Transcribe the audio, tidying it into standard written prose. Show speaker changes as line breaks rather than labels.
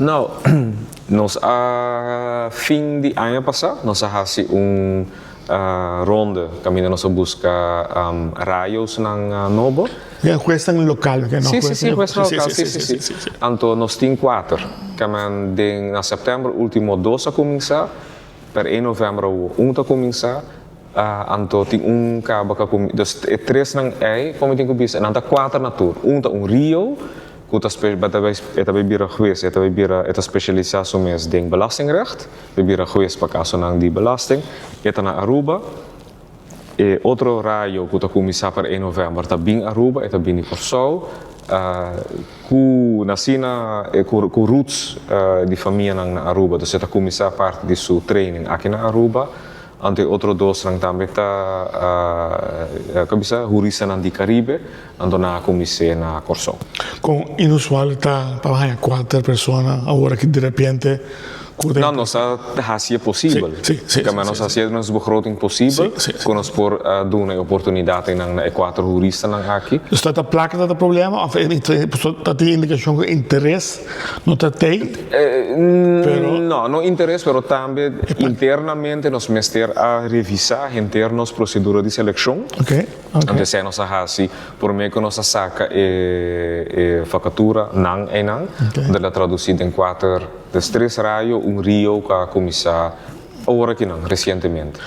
No, nos a fin di aña pasá nos a hasi un ronde kaminda nos a buska rayosnan nobo.
Ja, huesnan lokal, ke no?
Sí, sí, sí, huesnan lokal, sí, sí, sí. Anto nos tin kuater. Kemen den na sèptèmber último dos a kuminsá, per e novèmber awo un ta kuminsá, anto tin un kaba ku a kuminsá. Dus e tresnan ei, kon mi tin ku bisa, nan ta kuater na tur. Un ta un rio ku ta spe, ta bai, e ta bai bira hues, e ta bai bira, e ta spesialisá su mes den belastingrecht, bai bira hues pa kasonan di belasting. E ta na Aruba. E otro rayo ku ta kuminsá para e novèmber ta bin Aruba, e ta bin di Kòrsou, ku nasí na ku roots di famianan na Aruba, dus e ta kuminsá parti di su training aki na Aruba. Anto e otro dosnan tambe ta ku bisa huristanan di Karibe, anto nan a kumins'é na Kòrsou.
Kon inusual ta pa haña kuater persona awor aki direpente
No, nos a haci e posibel. Kamba nos a haci nos begroting posibel ku nos por duna e oportunidat einan na e kuater huristanan aki.
Dus ta ta plaka ta ta problema of ta tin indikashon ku interes no ta tei?
Pero. No, no interes pero tambe internamente nos mester a revisa henter nos prosedura di selekshon. Anto esei nos a hasi promé ku nos a saka e vakatura nan einan, anto el a tradusí den kuater, des tres rayo, un rio ku a kuminsá ora akinan, resientemente.